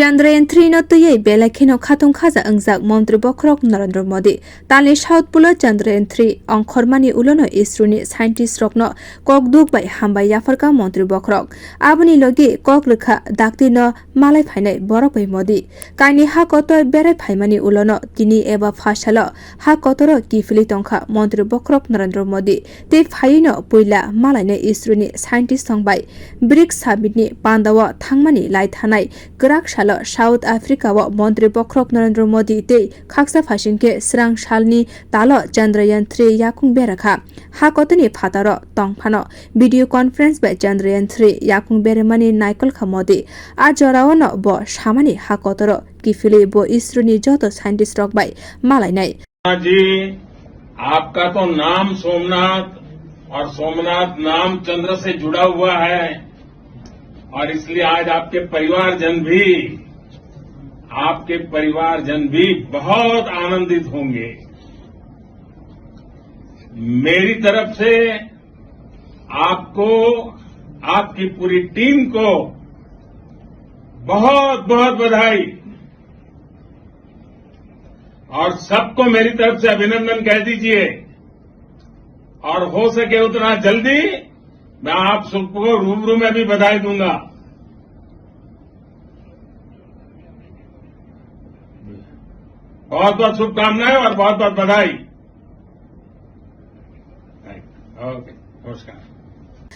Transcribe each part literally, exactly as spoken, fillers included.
Chandrayaan three no twiwi belai kheno khatung khaja wngjak Montri Bokhorok Narendra Modi. Talni South Pole o Chandrayaan three ongkhormani ulono ISRO ni scientist rokno kokduk bai hambai yapharkha Montri Bokhorok. Aboni logi kok rwkha dakti no malai phainai borok bai Modi. Kaini ha kotor berai phaimani ulono tini eba phasalo ha kotoro kiphilwi tongkha Montri Bokhorok Narendra Modi. Tei phaino puila malainai ISRO ni scientist rok bai BRICS summit ni pandao thangmani lai thanai kwrak salo South Africa o Montri Bokhorok Narendra Modi tei khaksa phaisingkhe srang salni talo Chandrayaan three yakung berakha. Ha kotorni phataro tongphano video conference bai Chandrayaan three yakung beremani naikolkha Modi. A joraono bo samani ha kotoro kiphilwi bo ISRO ni joto scientist rok bai malainai. जी, आपका तो नाम सोमनाथ और सोमनाथ नाम चंद्र से जुड़ा हुआ है, और इसलिए आज आपके परिवारजन भी, आपके परिवारजन भी बहुत आनंदित होंगे। मेरी तरफ से आपको, आपकी पूरी टीम को बहुत बहुत बधाई, और सबको मेरी तरफ से अभिनंदन कह दीजिए, और हो सके उतना जल्दी मैं आप सबको रूबरू में भी बधाई दूंगा। बहुत बहुत शुभकामनाएं और बहुत बहुत बधाई। OK, नमस्कार।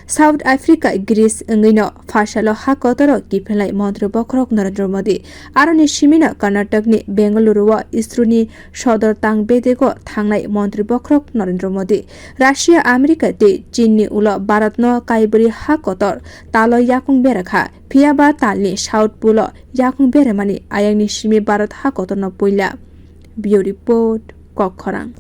South Africa Greece wngwino phasalo ha kotoro kiphilnai Montri Bokhorok Narendra Modi. Aroni simino Karnataka ni Bengaluru o ISRO ni sodor tang bedego thangnai Montri Bokhorok Narendra Modi. Russia, America tei Chin ni ulo Bharat no kaibwrwi ha kotor talo yakung berakha. Phiyaba talni South Pole o yakung beremani ayangni simi Bharat ha kotorno puila. Bureau Report, Kokkhorang.